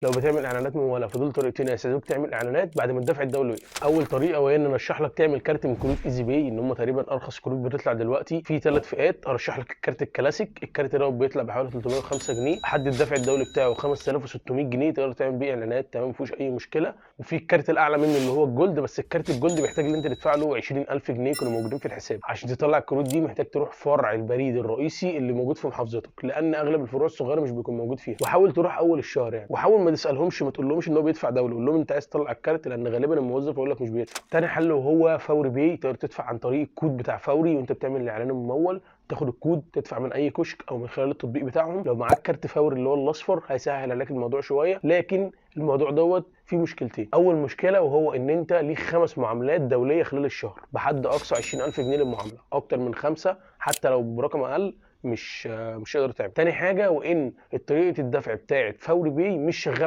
لو بتعمل اعلانات مموله فدول طريقتين هيساعدوك تعمل اعلانات بعد ما الدفع الدولي وقف. اول طريقه وهي ان ارشح لك تعمل كارت من كروت ايزي باي، ان هم تقريبا ارخص كروت بتطلع دلوقتي في 3 فئات. ارشح لك الكارت الكلاسيك، الكارت ده بيطلع بحوالي 305 جنيه، حد الدفع الدولي بتاعه 5600 جنيه، تقدر تعمل بيه اعلانات تمام، ما فيهوش اي مشكلة. وفي الكارت الاعلى منه اللي هو ال gold، بس الكارت ال gold بيحتاج ان انت تدفع له 20000 جنيه يكونوا موجودين في الحساب. عشان تطلع الكروت دي محتاج تروح فرع البريد الرئيسي اللي موجود في محافظتك، لان اغلب الفروع الصغيرة مش بيكون موجود فيها. وحاول تروح اول الشهر يعني، وحاول ما تسالهمش، ما تقولهمش ان هو بيدفع دولي، قول لهم انت عايز تطلع الكارت، لان غالبا الموظف يقول لك مش بيدفع. تاني حل وهو فوري باي، تقدر تدفع عن طريق الكود بتاع فوري وانت بتعمل الاعلان الممول، تاخد الكود تدفع من اي كشك او من خلال التطبيق بتاعهم. لو معاك كارت فوري اللي هو الاصفر هيسهل عليك الموضوع شوية، لكن الموضوع دوت فيه مشكلتين. اول مشكلة وهو ان انت ليك 5 معاملات دولية خلال الشهر بحد اقصى 20000 جنيه للمعامله، اكتر من 5 حتى لو برقم اقل مش هتقدر تعمل. تاني حاجة وان طريقه الدفع بتاعت فوري باي مش شغالة